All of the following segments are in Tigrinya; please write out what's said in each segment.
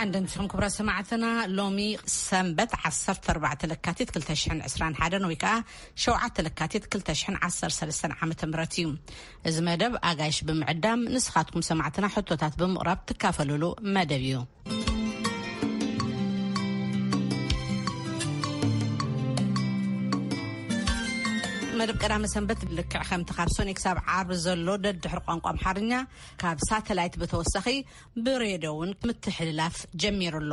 ኣንደምስኹም ክብረ ሰማዕትና፣ ሎሚ ሰንበት ዓሰርተ ኣርባዕተ ለካቲት ክልተ ሽሕን ዕስራን ሓደን ወይ ከዓ ሸውዓተ ለካቲት ክልተ ሽሕን ዓሰርተ ሰለስተን ዓመተ ምህረት እዩ። እዚ መደብ ኣጋይሽ ብምዕዳም ንስኻትኩም ሰማዕትና ሕቶታት ብምቕራብ ትካፈሉሉ መደብ እዩ። መደብ ቀዳመ ሰንበት ልክዕ ከምቲ ካብ ሶኒ ክሳብ ዓርቢ ዘሎ ደድሕሪ ቋንቋ ኣምሓርኛ ካብ ሳተላይት ብተወሳኺ ብሬድዮ እውን ምትሕልላፍ ጀሚሩ ኣሎ።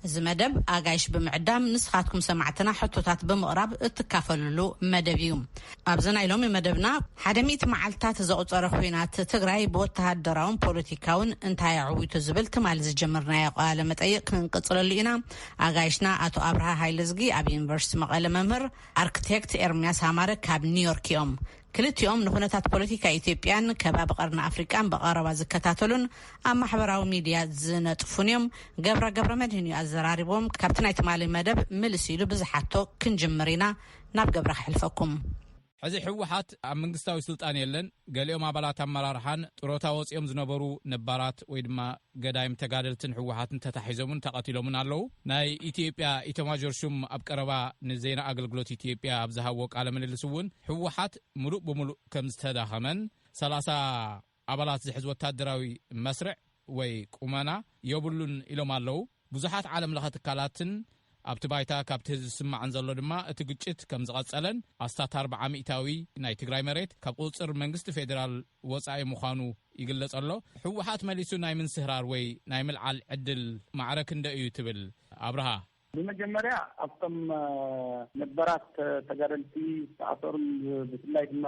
እዚ መደብ ኣጋይሽ ብምዕዳም ንስኻትኩም ሰማዕትና ሕቶታት ብምቕራብ እትካፈልሉ መደብ እዩ። ኣብዚ ናይ ሎሚ መደብና ሓደ ሚእቲ መዓልታት ዘቑጸረ ኲናት ትግራይ ብወተሃደራውን ፖለቲካውን እንታይ ኣዕዊቱ ዝብል ትማሊ ዝጀመርናዮ ቃለ መጠይቕ ክንቅጽለሉ ኢና። ኣጋይሽና ኣቶ ኣብርሃ ሃይለዝጊ ኣብ ዩኒቨርሲቲ መቐለ መምህር፣ ኣርክቴክት ኤርሚያስ ኣማረ ካብ ኒውዮርክ እዮም። ክልቲኦም ንኩነታት ፖለቲካ ኢትዮጵያን ከባቢ ቀርኒ ኣፍሪቃን ብቐረባ ዝከታተሉን ኣብ ማሕበራዊ ሚድያ ዝነጥፉን እዮም። ገብረ ገብረ መድህን እዩ ኣዘራሪቦም። ካብቲ ናይ ትማሊ መደብ ምልስ ኢሉ ብዝሓቶ ክንጅምር ኢና። ናብ ገብረ ክሕልፈኩም። ሕዚ ህወሓት ኣብ መንግስታዊ ስልጣን የለን። ገሊኦም ኣባላት ኣመራርሓን ጥሮታ ወፂኦም ዝነበሩ ነባራት ወይ ድማ ገዳይም ተጋደልትን ህወሓትን ተታሒዞምን ተቐቲሎምን ኣለዉ። ናይ ኢትዮጵያ ኢተማጆር ሹም ኣብ ቀረባ ንዜና ኣገልግሎት ኢትዮጵያ ኣብ ዝሃብዎ ቃለ ምልልስ እውን ህወሓት ምሉእ ብምሉእ ከም ዝተዳኸመን ሰላሳ ኣባላት ዝሕዝ ወታደራዊ መስርዕ ወይ ቁመና የብሉን ኢሎም ኣለዉ። ብዙሓት ዓለም ለኸ ትካላትን ኣብቲ ባይታ ካብቲ ህዝቢ ዝስማዕን ዘሎ ድማ እቲ ግጭት ከም ዝቐጸለን ኣስታት ኣርብዓ ሚእታዊ ናይ ትግራይ መሬት ካብ ቁጽጽር መንግስቲ ፌዴራል ወጻኢ ምዃኑ ይግለጽ ኣሎ። ህወሓት መሊሱ ናይ ምንስህራር ወይ ናይ ምልዓል ዕድል ማዕረ ክንደይ እዩ ትብል ኣብርሃ? ብመጀመርያ ኣብቶም ነባራት ተጋደልቲ ዝተኣሰሩን ብፍላይ ድማ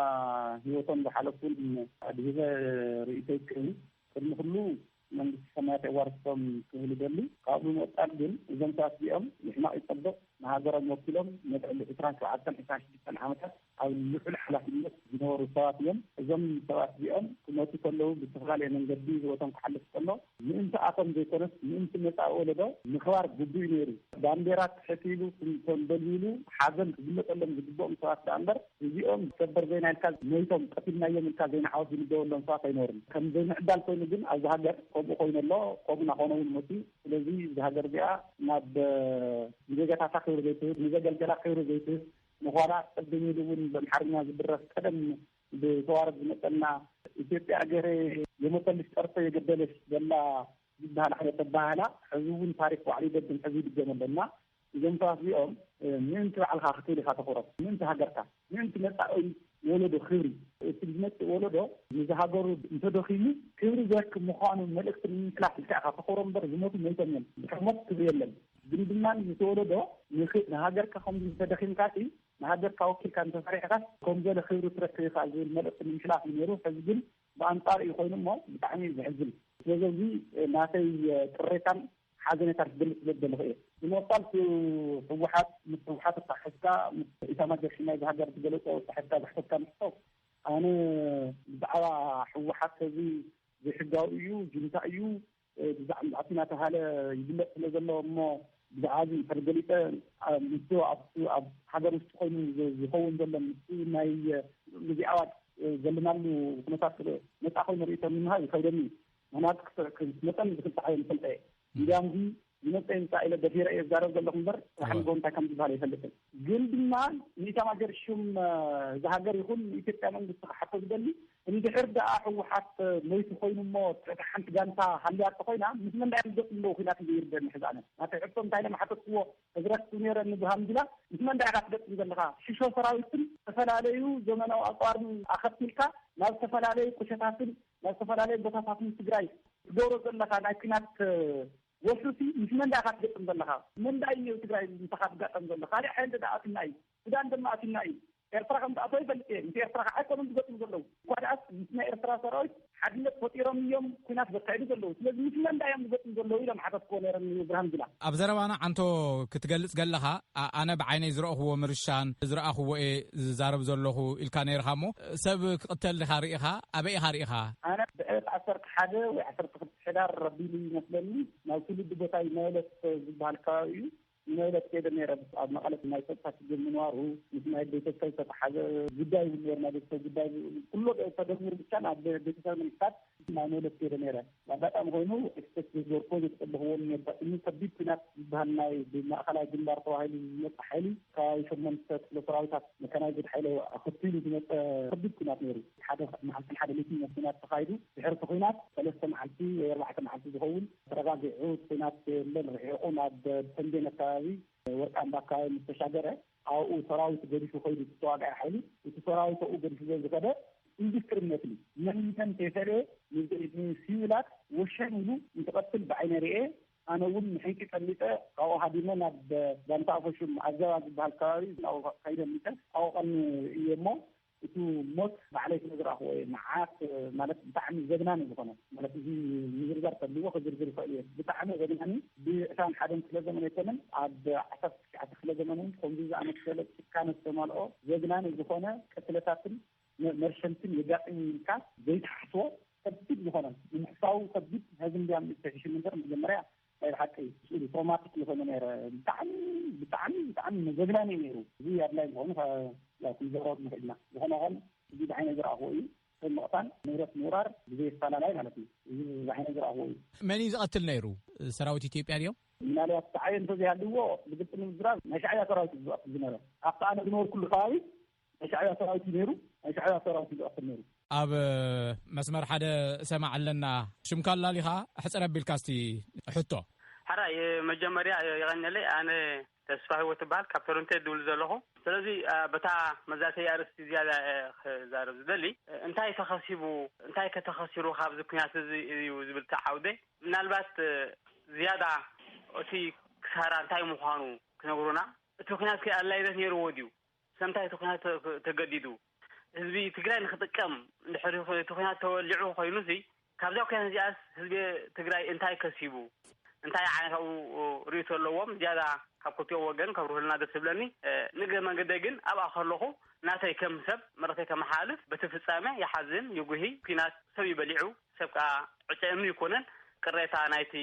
ህይወቶም ዝሓለፉን ኣድሂበ ርእይቶ ይከውን። ቅድሚ ኩሉ መንግስቲ ሰማያት የዋርስቶም ክብል ይደሊ። ካብኡ ብምቕጻል ግን እዞም ሰባት እዚኦም ንሕማቕ ይጸብቕ ንሃገሮም ወኪሎም ንልዕሊ ዕስራን ሸውዓተን ዕስራን ሽዱሽተን ዓመታት ኣብ ልዑል ሓላፍነት ዝነበሩ ሰባት እዮም። እዞም ሰባት እዚኦም ክመቱ ከለዉ ብዝተፈላለየ መንገዲ ህይወቶም ክሓልፍ ከሎ ምእንቲ ኣቶም ዘይኮነስ ምእንቲ መጻኢ ወለዶ ምኽባር ግቡእ ነይሩ። ባንዴራ ትሕት ኢሉ ተንበልቢሉ ሓዘን ክግለጸሎም ዝግብኦም ሰባት ደኣ እምበር እዚኦም ሰበር ዜና ኢልካ መይቶም ቀቲልናዮም ኢልካ ዜና ዓወት ዝንገበሎም ሰባት ኣይነበሩን። ከም ዘይምዕዳል ኮይኑ ግን ኣብዚ ሃገር ከምኡ ኮይኑ ኣሎ። ከምኡ እናኾነ እውን መፅዩ። ስለዚ እዚ ሃገር እዚኣ ናብ ንዜጋታታ ክብሪ ዘይትህብ፣ ንዘገልገላ ክብሪ ዘይትህብ ምዃና ቅድም ኢሉ እውን ብኣምሓርኛ ዝድረፍ ቀደም ብተዋረድ ዝመፀና ኢትዮጵያ ገሬ የሞተልሽ ጠርቶ የገደለሽ ዘላ ዝበሃል ዓይነት ኣበሃህላ ሕዚ እውን ታሪክ ባዕሉ ይደግም፣ ሕዚ ይድገም ኣሎ እና እዞም ሰባት እዚኦም ምእንቲ ባዕልኻ ክትብል ኢኻ ተኾሮም፣ ምእንቲ ሃገርካ፣ ምእንቲ መፃኢ ወለዶ ክብሪ። እቲ ዝመፅእ ወለዶ ንዝሃገሩ እንተደኺሙ ክብሪ ዘረክብ ምዃኑ መልእክቲ ንምምሕላፍ ኢልካ ኢኻ ተኾሮም እምበር ዝሞቱ ሞይቶም እዮም። ድሕሪ ሞት ክብሪ የለን። ግን ድማ እዚ ወለዶ ንኽ- ንሃገርካ ከምዚ እንተደኺምካ ሲ ንሃገርካ ወኪልካ እንተሰሪሕካ ከምዘለ ክብሪ ትረክብ ኢኻ ዝብል መልእክቲ ንምሕላፍ እዩ ነይሩ። ሕዚ ግን ብኣንጻር እዩ ኮይኑ እሞ ብጣዕሚ እዩ ዘሕዝን። ስለዚ ኣብዚ ናተይ ቅሬታን ሓዘኔታን ክገልጽ ዝደለኹ እየ። ብመባል ህወሓት ምስ ህወሓት ኣተሓሒዝካ ምስ ኢታማጆር ሹም ናይዚ ሃገር ዝገለጾ ኣተሓሒዝካ ዝሕተትካኒ ሕቶ ኣነ ብዛዕባ ህወሓት እዚ ዘይሕጋዊ እዩ፣ ጁንታ እዩ፣ ብዛዕባ እናተባሃለ ይግለጽ ስለ ዘሎ እሞ ብዛዕባ እዚ እንተገሊጸ ምስኡ ኣብ ኣብ ሃገር ውሽጢ ኮይኑ ዝ- ዝኸውን ዘሎ ምስኡ ናይ ግዜ ኣዋጅ ዘለናሉ ኩነታት ስለ ነጻ ኮይኑ ርእይቶ ንምሃብ ይከብደኒ እዩ። ምክንያቱ ክስ- ክስ- መጠን ብክልተ ዓለም ይፈልጠ እየ። እንዲያም እዚ ዝመፀ ይምፃእ ኢለ ደፊረ እየ ዝዛረብ ዘለኹ እምበር ስራሕ እወ። ንጎ እንታይ ከም ዝበሃል ኣይፈልጥን። ግን ድማ ንኢታማጆር ሹም እዚ ሃገር ይኹን ንኢትዮጵያ መንግስቲ ክሓቶ ዝደሊ እንድሕር ደኣ ህወሓት ሞይቱ ኮይኑ እሞ ትሕቲ ሓንቲ ጋንታ ሃልያቶ ኮይና ምስ መን ዳ እዮም ዝገጥሙ ኣለዉ ኩናት ዘይርደኒ ሕዚ ኣነ ናተይ ሕቶ እንታይ ኢለ ማሓተትክዎ እዝረክቱ ነይረ ንብርሃን ጅላ ምስ መን ዳ ኢኻ ትገጥም ዘለኻ ሽሾ ሰራዊትን ዝተፈላለዩ ዘመናዊ ኣፅዋርን ኣኸትልካ ናብ ዝተፈላለዩ ቁሸታትን ናብ ዝተፈላለዩ ቦታታትን ትግራይ ትገብሮ ዘለኻ ናይ ኩናት ወፍርሲ ምስ መን ዳ ኢኻ ትገጥም ዘለኻ? መን ዳ እዩ ትግራይ ምሳኻ ትጋጠም ዘሎ? ካልእ ሓይሊ ዳ ኣትና እዩ። ሱዳን ድማ ኣትና እዩ። ኤርትራ ከም ትኣቶ ይፈልጥ እየ። ምስ ኤርትራ ከዓ ኣይኮኑን ዝገጥሙ ዘለዉ። እኳ ደኣስ ምስ ናይ ኤርትራ ሰራዊት ሓድነት ፈጢሮም እዮም ኩናት ዘካይዱ ዘለዉ። ስለዚ ምስ መን ዳ እዮም ዝገጥሙ ዘለዉ ኢሎም ሓተትክዎ ነይሮም ንብርሃን ጅላ። ኣብ ዘረባና ዓንቶ ክትገልጽ ገለኻ፣ ኣ- ኣነ ብዓይነይ ዝረእኽዎ ምርሻን ዝረኣኽዎ እየ ዝዛረብ ዘለኹ ኢልካ ነይርኻ እሞ፣ ሰብ ክቕተል ዲኻ ርኢኻ? ኣበይ ኢኻ ርኢኻ? ኣነ ብዕለት ዓሰርተ ሓደ ወይ ዓሰርተ ክልተ ሕዳር ረቢሉ ይመስለኒ ናብ ትውልዲ ቦታ መለስ ዝበሃል ከባቢ እዩ። ንመለት ከይደ ነይረ። ኣብ መቐለት ናይ ጸጥታ ሽግር ምንዋሩ ምስ ናይ ቤተሰብ ዝተተሓዘ ጉዳይ እውን ነይሩ። ናይ ቤተሰብ ጉዳይ ኩሎ ተደሚሩ ብቻ ናብ ቤተሰብ መንግስታት ናይ መለት ከይደ ነይረ። ኣጋጣሚ ኮይኑ ኤክስፕሬስ ዶር ፖዚት ጽቡቕዎም ነባጥኒ ከቢድ ኩናት ዝበሃል ናይ ብማእኸላይ ግንባር ተባሂሉ ዝመጽእ ሓይሊ ከባቢ ሸሞንተ ክፍለ ሰራዊታት መካናይዝድ ሓይሊ ኣኸቲሉ ዝመጸ ከቢድ ኩናት ነይሩ። ሓደ መዓልቲ ሓደ ሌት ኩናት ተኻይዱ። ድሕርቲ ኩናት ሰለስተ መዓልቲ ወይ ኣርባዕተ መዓልቲ ዝኸውን ተረጋጊዑ ኩናት የለን። ርሒቑ ናብ ተንቤን ኣካባቢ ወርቃምባ ኣካባቢ ምስ ተሻገረ ኣብኡ ሰራዊት ገዲፉ ከይዱ ተዋጋኢ ሓይሊ እቲ ሰራዊት ኣብኡ ገዲፉ ዝኸደ ኢንዱስትሪነትሊ መንተን ተይፈለየ ሲቪላት ወሸን ኢሉ እንትቐትል ብዓይነ ርኤ። ኣነ እውን ንሕንቂ ቀሊጠ ካብኡ ሃዲመ ናብ ጋንታ ኣፈሹም ኣዘባ ዝበሃል ከባቢ ናብኡ ከይደ ኣምሊጠ ኣብኡ ቀኒ እየ እሞ እቲ ሞት ባዕለይ ስለ ዝረኣኽዎ እየ። መዓት ማለት ብጣዕሚ ዘግናኒ ዝኾነ ማለት እዚ ምዝርዛር ከልዎ ክዝርዝር ይኽእል እየ። ብጣዕሚ ዘግናኒ ብዕስራን ሓደን ክፍለ ዘመን ኣይኮነን ኣብ ዓሰርተ ትሽዓተ ክፍለ ዘመን እውን ከምዚ ዝኣመሰለ ጭካነ ዝተመልኦ ዘግናኒ ዝኾነ ቅትለታትን መ- መርሸንትን የጋጥም ኢልካ ዘይትሓስቦ ከቢድ ዝኾነ ንምሕሳቡ ከቢድ ሀዚ እንዲያም ዝተሽሽ ነገር መጀመርያ ናይ ብሓቂ ስእሉ ትሮማቲክ ዝኾነ ነይረ። ብጣዕሚ ብጣዕሚ ብጣዕሚ መዘግናኒ እዩ ነይሩ። እዚ ኣድላይ ዝኾኑ ክንዘረብ ንኽእልና ዝኾነ ኾን እዚ ብዓይነ ዝረኣኽዎ እዩ። ሰብ ምቕታል ንብረት ምውራር ብዘይ ኣፈላላይ ማለት እዩ። እዚ ብዓይነ ዝረኣኽዎ እዩ። መን እዩ ዝቐትል ነይሩ? ሰራዊት ኢትዮጵያ ድዮም? ምናልባት ተዓየ እንተዘይሃልዎ ብግልፂ ንምዝራብ ናይ ሻዕብያ ሰራዊት እዩ ዝቐትል ዝነበረ። ኣብቲ ኣነ ዝነበርኩሉ ከባቢ ናይ ሻዕብያ ሰራዊት እዩ ነይሩ። ናይ ሻዕብያ ሰራዊት እዩ ዝቐትል ነይሩ። ኣብ መስመር ሓደ እሰማዕ ኣለና። ሽምካ ኣላሊኻ ሕፅር ኣቢልካ እስቲ ሕቶ። ሓራይ መጀመርያ የቐንየለይ። ኣነ ተስፋ ህይወት እበሃል፣ ካብ ቶሮንቶ ድውል ዘለኹ። ስለዚ በታ መዛተይ ኣርእስቲ ዝያዳ ክዛረብ ዝደሊ፣ እንታይ ተኸሲቡ፣ እንታይ ከተኸሲሩ ካብዚ ኩናት እዚ እዩ ዝብል ተዓውደ። ምናልባት ዝያዳ እቲ ክሳራ እንታይ ምዃኑ ክነግሩና። እቲ ኩናት ከ ኣላይነት ነይርዎ ድዩ? ሰምታይ እቲ ኩናት ተገዲዱ ህዝቢ ትግራይ ንክጥቀም እንድሕር እቲ ኩናት ተወሊዑ ኮይኑ ሲ ካብዛ ኩናት እዚኣስ ህዝቢ ትግራይ እንታይ ከሲቡ? እንታይ ዓይነት ኣብኡ ርእይቶ ኣለዎም? ዝያዳ ካብ ክልቲኦም ወገን ከብርሁልና ደስ ዝብለኒ። ንእግረ መንገደይ ግን ኣብኣ ከለኹ ናተይ ከም ሰብ መልእኽተይ ከመሓላልፍ በቲ ፍጻሜ ይሓዝን ይጉሂ። ኩናት ሰብ ይበሊዑ ሰብ ከዓ ዕጨ እምኒ ይኮነን። ቅሬታ ናይቲ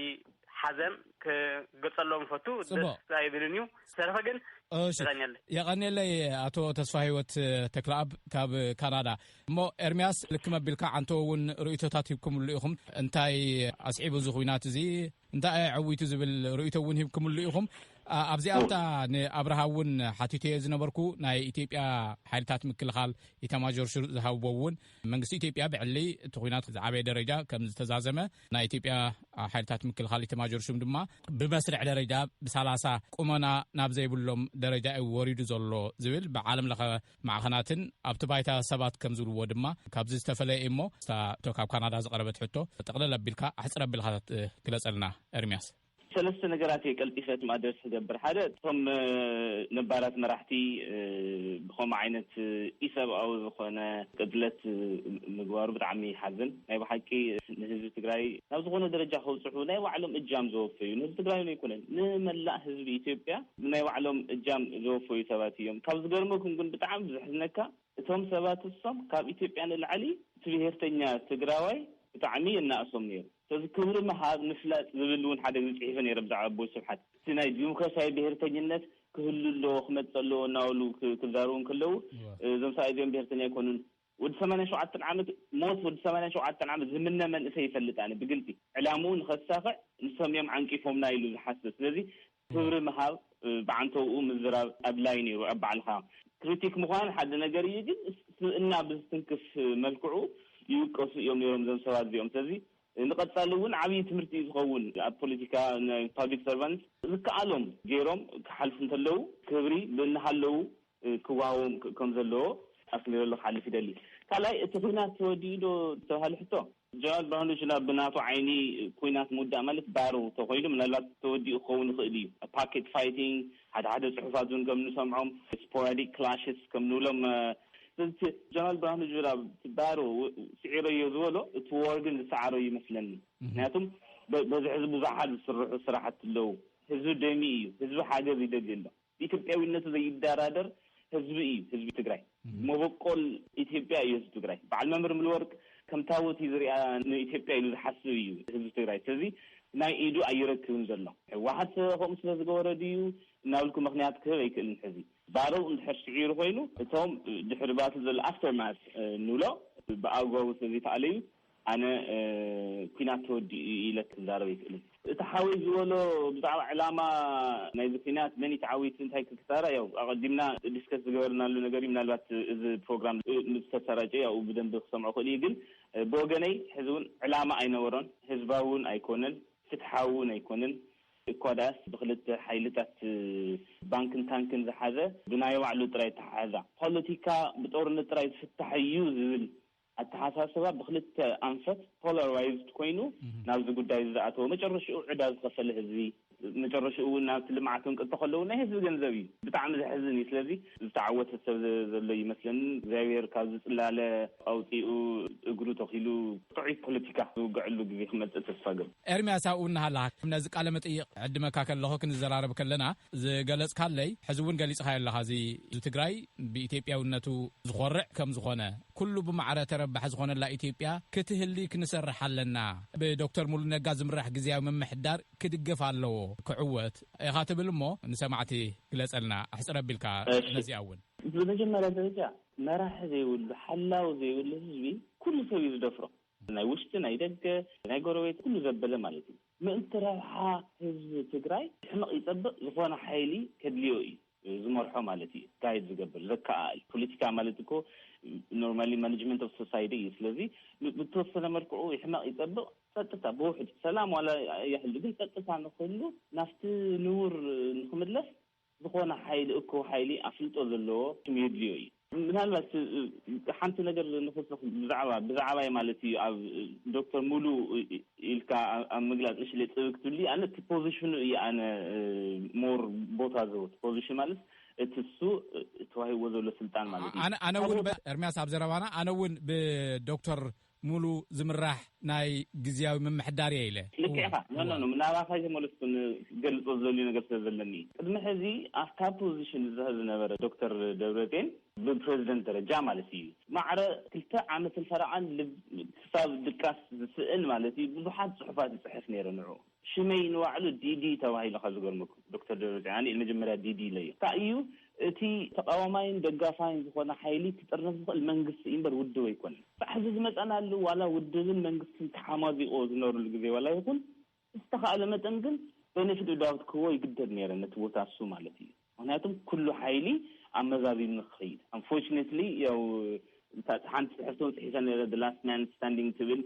ሓዘን ክገልጸሎም ፈቱ። ጽቡቕ። ደስ ኣይብልን እዩ። ዝተረፈ ግን እሺ። የቐንየለይ። የቐንየለይ ኣቶ ተስፋ ህይወት ተክለኣብ ካብ ካናዳ። እሞ ኤርምያስ ልክም ኣቢልካ ዓንቶ እውን ርእይቶታት ሂብኩምሉ ኢኹም። እንታይ ኣስዒቡ እዚ ኩናት እዚ እንታይ ኣዕዊቱ ዝብል ርእይቶ እውን ሂብኩምሉ ኢኹም። ኣብዚኣ ኣብታ ንኣብርሃ እውን ሓቲተዮ ዝነበርኩ ናይ ኢትዮጵያ ሓይልታት ምክልኻል ኢታማዦር ሹም ዝሃብዎ እውን መንግስቲ ኢትዮጵያ ብዕሊ እቲ ኩናት ዝዓበየ ደረጃ ከም ዝተዛዘመ ናይ ኢትዮጵያ ሓይልታት ምክልኻል ኢታማጆር ሹም ድማ ብመስርዕ ደረጃ ብሳላሳ ቁመና ናብ ዘይብሎም ደረጃ እዩ ወሪዱ ዘሎ ዝብል ብዓለም ለኸ ማዕኸናትን ኣብቲ ባይታ ሰባት ከም ዝብልዎ ድማ ካብዚ ዝተፈለየ እሞ እታ ካብ ካናዳ ዝቐረበት ሕቶ ጠቕለል ኣቢልካ ኣሕፅር ኣቢልካ ግለፀልና ኤርሚያስ። ሰለስተ ነገራት እየ ቀልጢፈ ኣድረስ ክገብር። ሓደ እቶም ነባራት መራሕቲ ብኸምኡ ዓይነት ኢሰብኣዊ ዝኾነ ቅትለት ምግባሩ ብጣዕሚ ይሓዝን። ናይ ብሓቂ ንህዝቢ ትግራይ ናብ ዝኾነ ደረጃ ከብፅሑ ናይ ባዕሎም እጃም ዘወፈዩ ንህዝቢ ትግራይ ኣይኮነን ንመላእ ህዝቢ ኢትዮጵያ ናይ ባዕሎም እጃም ዘወፈዩ ሰባት እዮም። ካብ ዝገርመኩም ግን ብጣዕሚ ዘሕዝነካ እቶም ሰባት እሶም ካብ ኢትዮጵያ ንላዕሊ እቲ ብሄርተኛ ትግራዋይ ብጣዕሚ የናእሶም ነይሩ። ስለዚ ክብሪ ምሃብ ምፍላጥ ዝብል እውን ሓደ ግዜ ፅሒፈ ነይረ ብዛዕባ ኣቦይ ስብሓት። እቲ ናይ ዲሞክራሲያዊ ብሄርተኝነት ክህሉ ኣለዎ ክመፅእ ኣለዎ እናበሉ ክዛረቡ እንከለዉ እዞም ሰብኣይ እዚኦም ብሄርተኛ ኣይኮኑን። ወዲ ሰማንያ ሸውዓተ ዓመት ሞት ወዲ ሰማንያ ሸውዓተ ዓመት ዝምነ መንእሰይ ይፈልጥ ኣነ ብግልፂ ዕላምኡ ንኸሳኽዕ ንሶም እዮም ዓንቂፎምና ኢሉ ዝሓስብ። ስለዚ ክብሪ ምሃብ ብዓንተውኡ ምዝራብ ኣድላይ ነይሩ። ኣብ ባዕልኻ ክሪቲክ ምዃን ሓደ ነገር እዩ፣ ግን ስብእና ብዝትንክፍ መልክዑ ይውቀሱ እዮም ነይሮም እዞም ሰባት እዚኦም። ስለዚ ንቐፃሊ እውን ዓብዪ ትምህርቲ እዩ ዝኸውን። ኣብ ፖለቲካ ፓብሊክ ሰርቫንት ዝከኣሎም ገይሮም ክሓልፉ እንተለዉ ክብሪ እናሃለዉ ክዋሃቦም ከም ዘለዎ ኣስሚረሉ ክሓልፍ ይደሊ። ካልኣይ እቲ ኩናት ተወዲኡ ዶ ዝተባሃለ ሕቶ ጀነራል ብርሃኑ ጁላ ብናቱ ዓይኒ ኩናት ምውዳእ ማለት ባሮ ተኮይኑ ምናልባት ተወዲኡ ክኸውን ይኽእል እዩ። ፓኬት ፋይቲንግ ሓደ ሓደ ፅሑፋት እውን ከም ንሰምዖም ስፖራዲክ ክላሽስ ከም ንብሎም እቲ ጀነራል ብርሃኑ ጁላ ባሮ ስዒረዮ ዝበሎ እቲ ወር ግን ዝሰዓሮ ይመስለኒ። ምክንያቱም በዚ ሕዚ ብዙሓት ዝስርሑ ስራሕቲ ኣለዉ። ህዝቢ ደሚ እዩ። ህዝቢ ሓገዝ ይደሊ ኣሎ። ብኢትዮጵያዊነቱ ዘይደራደር ህዝቢ እዩ ህዝቢ ትግራይ። መበቆል ኢትዮጵያ እዩ ህዝቢ ትግራይ። በዓል መምህር ሙሉወርቅ ከም ታቦት እዩ ዝሪኣ ንኢትዮጵያ ኢሉ ዝሓስብ እዩ ህዝቢ ትግራይ። ስለዚ ናይ ኢዱ ኣይረክብን ዘሎ። ህወሓት ከምኡ ስለ ዝገበረ ድዩ እናብልኩ ምኽንያት ክህብ ኣይክእልን። ሕዚ ባረው እንድሕር ስዒሩ ኮይኑ፣ እቶም ድሕሪ ባቱ ዘሎ ኣፍተርማት ንብሎ ብኣግባቡ ስለ ዘይተኣለዩ፣ ኣነ ኩናት ተወዲኡ ኢለ ክዛረብ ኣይክእልን። እቲ ሓወይ ዝበሎ ብዛዕባ ዕላማ ናይዚ ኩናት፣ መን እዩ ተዓዊቱ እንታይ ክክሳራ፣ ያው ኣቐዲምና ዲስከስ ዝገበርናሉ ነገር እዩ። ምናልባት እዚ ፕሮግራም ምስ ተሰራጨ ያው ብደንብ ክሰምዖ ክእል እዩ። ግን ብወገነይ ሕዚ እውን ዕላማ ኣይነበሮን፣ ህዝባዊ እውን ኣይኮነን፣ ፍትሓዊ እውን ኣይኮነን። እኳ ዳስ ብክልተ ሓይልታት ባንክን ታንክን ዝሓዘ ብናይ ባዕሉ ጥራይ ተሓዛ፣ ፖለቲካ ብጦርነት ጥራይ ዝፍታሕ እዩ ዝብል ኣተሓሳስባ ብክልተ ኣንፈት ፖላራይዝድ ኮይኑ ናብዚ ጉዳይ ዝኣተወ፣ መጨረሽኡ ዕዳ ዝኸፈለ ህዝቢ፣ መጨረሽኡ እውን ናብቲ ልምዓት ክንቅልቶ ከለዉ ናይ ህዝቢ ገንዘብ እዩ። ብጣዕሚ ዘሕዝን እዩ። ስለዚ ዝተዓወተ ሰብ ዘሎ ይመስለኒ። እግዚኣብሔር ካብዚ ጽላለ ኣውፂኡ እግሩ ተኺሉ ጥዑይ ፖለቲካ ዝውግዐሉ ግዜ ክመፅእ ተስፋ ገብር። ኤርሚያስ፣ ኣብኡ እናሃለኻ ነዚ ቃለ መጠይቕ ዕድመካ ከለኹ ክንዘራረብ ከለና ዝገለጽካለይ፣ ሕዚ እውን ገሊጽካዮ ኣለኻ፣ እዚ ትግራይ ብኢትዮጵያውነቱ ዝኾርዕ ከም ዝኾነ፣ ኩሉ ብማዕረ ተረባሒ ዝኾነላ ኢትዮጵያ ክትህሊ ክንሰርሕ ኣለና። ብዶክተር ሙሉ ነጋ ዝምራሕ ግዝያዊ ምምሕዳር ክድገፍ ኣለዎ፣ ክዕወት ኢኻ ትብል እሞ ንሰማዕቲ ግለጸልና፣ ኣሕጽር ኣቢልካ። እሺ። ነዚኣ እውን። ብመጀመርያ ደረጃ መራሒ ዘይብሉ፣ ሓላው ዘይብሉ ህዝቢ ኩሉ ሰብ እዩ ዝደፍሮ። ናይ ውሽጢ፣ ናይ ደገ፣ ናይ ጎረቤት፣ ኩሉ ዘበለ ማለት እዩ። ምእንቲ ረብሓ ህዝቢ ትግራይ ሕመቕ ይጸብቕ ዝኾነ ሓይሊ ከድልዮ እዩ ዝመርሖ ማለት እዩ። ጋይድ ዝገብር፣ ዘከኣእል። ፖለቲካ ማለት እኮ ኖርማሊ ማኔጅመንት ኦፍ ሶሳይቲ እዩ። ስለዚ ብ-፣ ብተወሰነ መልክዑ ይሕመቕ ይጸብቕ፣ ጸጥታ ብውሕድ ሰላም ዋላ ያህሉ፣ ግን ጸጥታ ንክህሉ ናብቲ ንቡር ንክምለስ ዝኾነ ሓይሊ፣ እኮ ሓይሊ ኣፍልጦ ዘለዎ ስም የድልዮ እዩ። ምናልባት እ፣ ሓንቲ ነገር ንክስኽ ብዛዕባ፣ ብዛዕባይ ማለት እዩ። ኣብ ዶክተር ሙሉ ኢልካ ኣብ፣ ኣብ ምግላጽ ንሽለ ጽብቅ ትብሊ፣ ኣነ እቲ ፖዚሽኑ እዩ፣ ኣነ ሞር ቦታ ዝህቦ ፖዚሽን ማለት እቲ እሱ ተዋሂብዎ ዘሎ ስልጣን ማለት እዩ። ኣነ ኣነ እውን በ- ኤርሚያስ፣ ኣብ ዘረባና ኣነ እውን ብዶክተር ሙሉ ዝምራሕ ናይ ግዝያዊ ምምሕዳር እየ ኢለ። ልክዕኻ። እወ። ኖ፣ ኖ፣ ኖ፣ ናባኻ ይመለስኩ፣ ክገልጾ ዝደልዩ ነገር ስለ ዘለኒ። ቅድሚ ሕዚ ኣብታ ፖዚሽን ዝህብ ዝነበረ ዶክተር ደብረጽዮን ብፕሬዚደንት ደረጃ ማለት እዩ፣ ማዕረ ክልተ ዓመትን ፈረቓን ልብ-፣ ክሳብ ድቃስ ዝስእን ማለት እዩ፣ ብዙሓት ጽሑፋት ይጽሕፍ ነይረ ንዑ። ሽመይ ንባዕሉ ዲዲ ተባሂሉ፣ ካብ ዝገርመኩም ዶክተር ደብረጽዮን፣ ኣነ መጀመርያ ዲዲ ኢለዮ። እንታይ እዩ እቲ ተቃዋማይን ደጋፋይን ዝኾነ ሓይሊ ክጥርነፍ ዝኽእል መንግስቲ እዩ እምበር ውድብ ኣይኮነን። ክሳዕ ሕዚ ዝመጸናሉ ዋላ ውድብን መንግስትን ተሓማዚቆ ዝነብርሉ ግዜ ዋላ ይኹን፣ ዝተኻእለ መጠን ግን ቤኔፊት ዳውት ክህቦ ይግደድ ነይረ ነቲ ቦታ እሱ ማለት እዩ። ምክንያቱም ኩሉ ሓይሊ ኣመዛዚኑ ክኸይድ። ኣንፎርችነትሊ ያው እታ ሓንቲ ትሕዝቶ ጽሒፈ ነይረ፣ the last man standing ትብል፣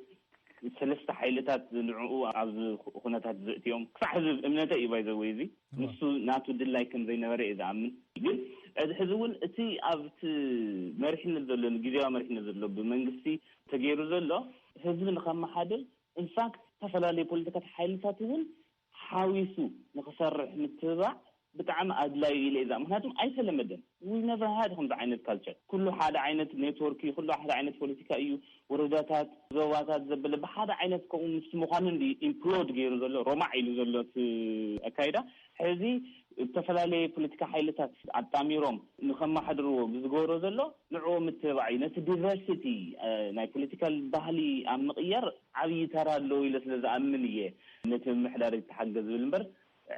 ሰለስተ ሓይልታት ንዕኡ ኣብዚ ኩነታት ዘእትዮም ክሳዕ ሕዚ እምነተ እዩ። ባይዘወይ እዚ እዋ። ንሱ ናቱ ድላይ ከም ዘይነበረ እየ ዝኣምን። ግን እዚ ሕዚ እውን እቲ ኣብቲ መሪሕነት ዘሎ፣ ግዜያዊ መሪሕነት ዘሎ ብመንግስቲ ተገይሩ ዘሎ ህዝቢ ንኸመሓድር፣ ኢንፋክት ዝተፈላለዩ ፖለቲካት ሓይልታት እውን ሓዊሱ ንክሰርሕ ምትብባዕ ብጣዕሚ ኣድላዩ ኢለ እዛ። ምክንያቱም ኣይተለመደን። We never had ከምዚ ዓይነት ካልቸር። ኩሉ ሓደ ዓይነት ኔትወርክ እዩ፣ ኩሉ ሓደ ዓይነት ፖለቲካ እዩ። ወረዳታት፣ ዞባታት ዘበለ ብሓደ ዓይነት ከምኡ ምስ ምዃኑ እንዲ ኢምፕሎድ ገይሩ ዘሎ፣ ሮማዕ ኢሉ ዘሎ እቲ ኣካይዳ። ሕዚ ዝተፈላለየ ፖለቲካ ሓይልታት ኣጣሚሮም ንኸመሓድርዎ ብዝገብሮ ዘሎ ንዕኡ ምትብባዕ እዩ። ነቲ ዲቨርሲቲ፣ እ፣ ናይ ፖለቲካል ባህሊ ኣብ ምቕያር ዓብዪ ተራ ኣለዎ ኢለ ስለ ዝኣምን እየ ነቲ ምምሕዳር ይተሓገዝ ዝብል እምበር፣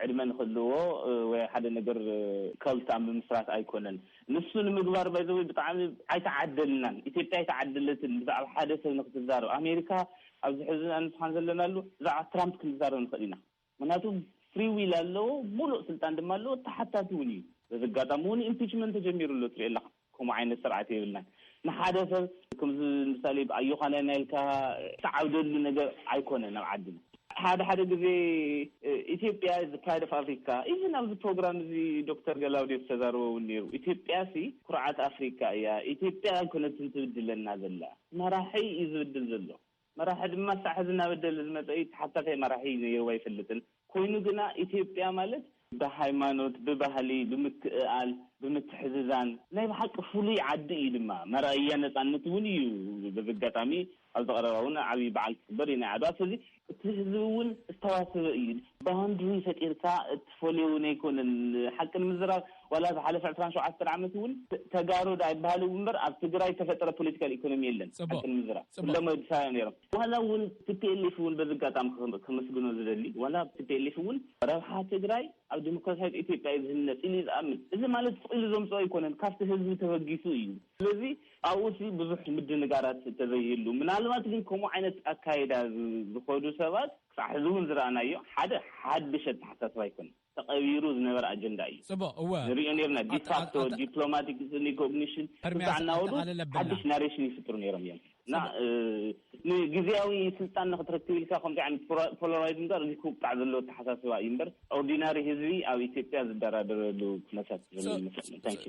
ዕድመ ንክህልዎ፣ እ፣ ወይ ሓደ ነገር፣ እ፣ ከልት ኣብ ምምስራት ኣይኮነን። ንሱ ንምግባር ባይዘወይ ብጣዕሚ ኣይተዓደልናን። ኢትዮጵያ ኣይተዓደለትን ብዛዕባ ሓደ ሰብ ንክትዛረብ። ኣሜሪካ ኣብዚ ሕዚ ኣንስኻን ዘለናሉ ብዛዕባ ትራምፕ ክንዛረብ ንኽእል ኢና። ምክንያቱ ፍሪ ዊል ኣለዎ፣ ሙሉእ ስልጣን ድማ ኣለዎ፣ ተሓታቲ እውን እዩ። በዚ ኣጋጣሚ እውን ኢምፒችመንት ተጀሚሩ ኣሎ፣ ትሪኦ ኣለኻ። ከምኡ ዓይነት ስርዓት የብልናን። ንሓደ ሰብ ከምዚ ምሳሌ ኣዮኻንያን ኢልካ ትዓብደሉ ነገር ኣይኮነን ኣብ ዓድና። ሓደ ሓደ ግዜ፣ እ፣ ኢትዮጵያ is the pride of Africa። ኢቭን ኣብዚ ፕሮግራም እዚ ዶክተር ገላውዴዎስ ተዛርቦ እውን ነይሩ። ኢትዮጵያ ሲ ኩርዓት ኣፍሪካ እያ። ኢትዮጵያ ኣይኮነትን ትብድለና ዘላ፣ መራሒ እዩ ዝብድል ዘሎ። መራሒ ድማ ሳዕ ሕዚ እናበደለ ዝመፀ እዩ። ተሓታታይ መራሒ ነይሩ ኣይፈልጥን። ኮይኑ ግና ኢትዮጵያ ማለት ብሃይማኖት፣ ብባህሊ፣ ብምክእኣል፣ ብምትሕዝዛን ናይ ብሓቂ ፍሉይ ዓዲ እዩ። ድማ መርኣያ ነፃነት እውን እዩ። በዚ ኣጋጣሚ ኣብዚ ቀረባ እውን ዓብዪ በዓል ክኽበር እዩ ናይ ዓድዋ። ስለዚ እቲ ህዝቢ እውን ዝተዋሰበ እዩ። ባውንድሪ ፈጢርካ እትፈልዮ እውን ኣይኮነን። ሓቂ ንምዝራብ ዋላ ዝሓለፈ ዕስራን ሸውዓተን ዓመት እውን ተጋሩ ዳ ይበሃል እውን እምበር ኣብ ትግራይ ዝተፈጠረ ፖለቲካል ኢኮኖሚ የለን። ጽቡቕ። ሓቂ ንምዝራብ ጽቡቕ። ኩሎም ኣዲስ ኣበባ ነይሮም። ዋላ እውን ቲ ፒ ኤል ኤፍ እውን በዚ ኣጋጣሚ ክም- ከመስግኖ ዝደሊ ዋላ ቲ ፒ ኤል ኤፍ እውን ረብሓ ትግራይ ኣብ ዲሞክራሲያዊት ኢትዮጵያ እዩ ዝህነፅ ኢሉ እዩ ዝኣምን። እዚ ማለት ስቕ ኢሉ ዘምፅኦ ኣይኮነን፣ ካብቲ ህዝቢ ተበጊሱ እዩ። ስለዚ ኣብኡ ሲ ብዙሕ ምድንጋራት ተዘይህሉ፣ ምናልባት ግን ከምኡ ዓይነት ኣካይዳ ዝ- ዝኸዱ ሰባት ክሳዕ ሕዚ እውን ዝረኣናዮ ሓደ ሓድሽ ኣተሓሳስባ ኣይኮነን፣ ተቐቢሩ ዝነበረ ኣጀንዳ እዩ። ጽቡቕ እወ ንሪኦ ነርና ኣተ- ዲፋክቶ ኣተ- ዲፕሎማቲክ ሪኮግኒሽን እርምያስ ክሳዕ እናወዱ ኣጠቓልል ኣብልና። ሓድሽ ናሬሽን ይፍጥሩ ነይሮም እዮም እና እ፣ ንግዜያዊ ስልጣን ንክትረክብ ኢልካ ከምዚ ዓይነት ፖላ- ፖላራይዝ እምበር እዚ ክውቃዕ ዘለዎ ኣተሓሳስባ እዩ እምበር ኦርዲናሪ ህዝቢ ኣብ ኢትዮጵያ ዝደራደረሉ ኩነታት ዘሎ ይመስለኒ። ታንኪ።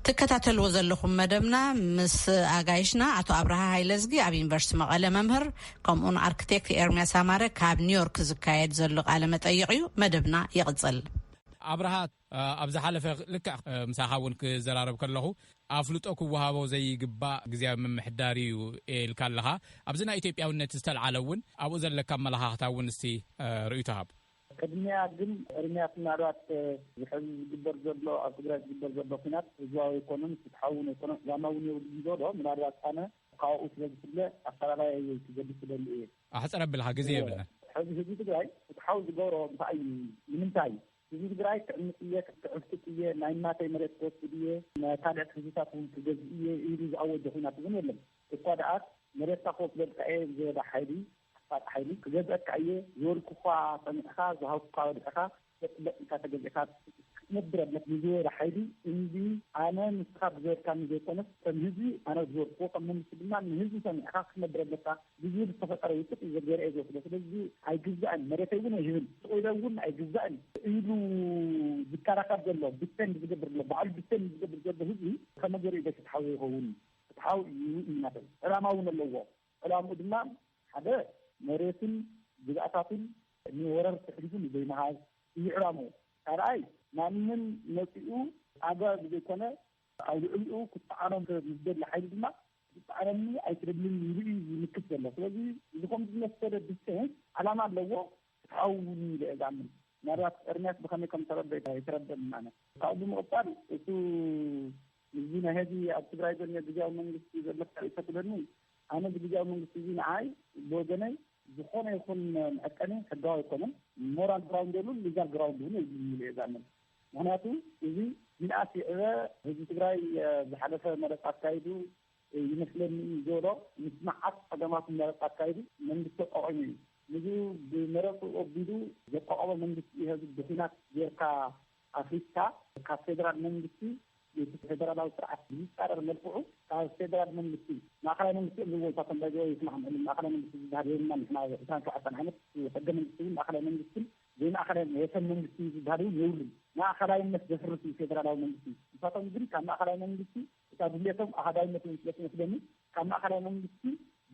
ትከታተልዎ ዘለኹም መደብና ምስ ኣጋይሽና ኣቶ ኣብርሃ ሃይለዝጊ ኣብ ዩኒቨርሲቲ መቐለ መምህር ከምኡን ኣርክቴክት ኤርሚያስ ኣማረ ካብ ኒውዮርክ ዝካየድ ዘሎ ቃለ መጠይቕ እዩ። መደብና ይቕጽል። ኣብርሃ ኣብ ዝሓለፈ ልክዕ ምሳኻ እውን ክዘራረብ ከለኹ ኣፍልጦ ክወሃቦ ዘይግባእ ግዜያዊ ምምሕዳር እዩ ኢልካ ኣለኻ። ኣብዚ ናይ ኢትዮጵያውነት ዝተልዓለ እውን ኣብኡ ዘለካ ኣመለኻኽታ እውን እስቲ ርእይቶ ሃብ። ቅድሚያ ግን እርምያት ምናልባት ዝሕዚ ዝግበር ዘሎ ኣብ ትግራይ ዝግበር ዘሎ ኩናት ህዝባዊ ኣይኮነን፣ ፍትሓዊ እውን ኣይኮነን፣ ዕላማ እውን የብሉን ዘሎ ምናልባት ኣነ ካብኡ ስለ ዝፍለ ኣፈላላይ ክገልፅ ዝደሊ እየ። ኣሕፅር ኣብልካ ግዜ የብልናን። ሕዚ ህዝቢ ትግራይ ፍትሓዊ ዝገብሮ እንታይ እዩ? ንምንታይ ህዝቢ ትግራይ ክዕምፅ እየ ክዕፍጥጥ እየ ናይ እናተይ መሬት ክወስድ እየ ናይ ካልኦት ህዝብታት እውን ክገዝእ እየ ኢሉ ዝኣወጀ ኩናት እውን የለን። እኳ ደኣ መሬትካ ክወስደልካ እየ ዝበለ ሓይሊ ኣፋጥ ሓይሊ ክገዝአካ እየ ዝበልኩኳ ሰሚዕካ ዝሃብኩካ ወዲዕካ በጥበጥ ኢልካ ተገዚእካ ክትነብር ኣለክ ንዝበለ ሓይሊ እንዲ ኣነ ንስኻ ብዝበልካኒ ዘይኮነስ ከም ህዝቢ ኣነ ዝበልክዎ ከም መንግስቲ ድማ ንህዝቢ ሰሚዕካ ክትነብር ኣለካ ብዝብል ዝተፈጠረ ውፅጥ እዩ ዘገርአ ዝወስዶ። ስለዚ ኣይግዛእን መሬተይ እውን ኣይህብን ስቕ ኢለ እውን ኣይግዛእን ኢሉ ዝከራከር ዘሎ ዲፌንድ ዝገብር ዘሎ ባዕሉ ዲፌንድ ዝገብር ዘሎ ህዝቢ ከመ ገሪኡ ፍትሓዊ ይኸውን ፍትሓዊ እዩ እዩ ናተይ ዕላማ እውን ኣለዎ። ዕላምኡ ድማ ሓደ መሬትን ግዝኣታትን ንወረርቲ ኣሕሊፉ ንዘይምሃብ እዩ ዕላምኡ። ካልኣይ ማንም መፂኡ ኣግባብ ብዘይኮነ ኣብ ልዕሊኡ ክፀዓኖም ምስ ደሊ ሓይሊ ድማ ክትፀዓነኒ ኣይትደልን ኢሉ እዩ ዝምክት ዘሎ። ስለዚ እዚ ከም ዝመሰለ ዲፌንስ ዕላማ ኣለዎ። ፍትሓዊ እውን ኢለ እየ ዝኣምን። ምናልባት ኤርምያስ ብኸመይ ከም ተረድኦ ኣይተረድአንን ኣነ። ካብኡ ብምቕፃል እቱ እዚ ናይ ሀዚ ኣብ ትግራይ ዘሎ ግዝያዊ መንግስቲ ዘለካ ርእይቶ ትብለኒ ኣነ ብግዝያዊ መንግስቲ እዚ ንዓይ ብወገነይ ዝኾነ ይኹን መዐቀኒ ሕጋዊ ኣይኮነን። ሞራል ግራውንድ የብሉን፣ ሊጋል ግራውንድ እውን የብሉን ኢለ እየ ዝኣምን። ምኽንያቱ እዚ ምንኣስ ይዕበ ህዝቢ ትግራይ ዝሓለፈ መረፃ ኣካይዱ ይመስለኒ እዩ ዝበሎ ምስ መዓት ፀገማት መረፃ ኣካይዱ መንግስቲ ኣቋቒሙ እዩ። ንዙ ብመረፁ ኣቢሉ ዘቋቖመ መንግስቲ እዩ። ህዝቢ ብኲናት ጌርካ ኣፍሪስካ ካብ ፌደራል መንግስቲ እቲ ፌደራላዊ ስርዓት ብዝፃረር መልክዑ ካብ ፌደራል መንግስቲ ማእኸላይ መንግስቲ እዮም ዝብዎ ንሳቶም ባይዘወ ይስማዕ ምዕሉ ማእኸላይ መንግስቲ ዝበሃል የብልና ንሕና ዕስራን ሸውዓተን ዓመት ሕገ መንግስቲ እውን ማእኸላይ መንግስትን ዘይማእኸላይ ወሰን መንግስቲ ዝበሃል እውን የብሉን። ማእኸላይነት ዘፍርስ እዩ ፌደራላዊ መንግስቲ። ንሳቶም ግን ካብ ማእኸላይ መንግስቲ እታ ድልየቶም ኣሃዳይነት እውን ስለ ትመስለኒ ካብ ማእኸላይ መንግስቲ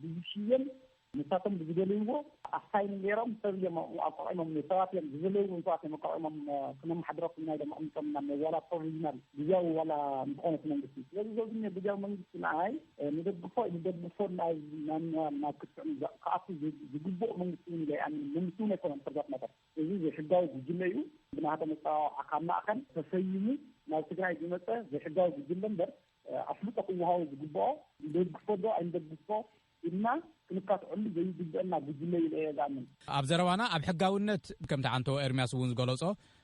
ብዝሽየም ንሳቶም ብዝደለይዎ ኣሳይን ገይሮም ሰብ እዮም ኣቋቂሞም ሰባት እዮም ዝደለይዎም ሰባት እዮም ኣቋቂሞም ክነመሓድረኩም ኢና ኢሎም ኣቕሚጦምና ዋላ ፕሮቪዥናል ግዝያዊ ዋላ እንተኾነ እቲ መንግስቲ ስለዚ እዚ ዝኒ ግዝያዊ መንግስቲ ንዓይ ንደግፎ ንደግፎ ናብ ክትዕ ክኣቱ ዝግብኦ መንግስቲ እውን ኢለ ኣይኣምንን መንግስቲ እውን ኣይኮነን ፈርዛት መጠር እዚ ዘይሕጋዊ ጉጅለ እዩ ብናሃተ መፀዋወዓ ካብ ማእኸል ተሰይሙ ናብ ትግራይ ዝመፀ ዘይሕጋዊ ጉጅለ እምበር ኣፍልጦ ክወሃቦ ዝግብኦ ንደግፎ ዶ ኣይንደግፎ ኢልና ክንካትዐሉ ዘይግብአና ጉጅለ ኢለ እየ ዝኣምን። ኣብ ዘረባና ኣብ ሕጋውነት ከምቲ ዓንተዎ ኤርምያስ እውን ዝገለጾ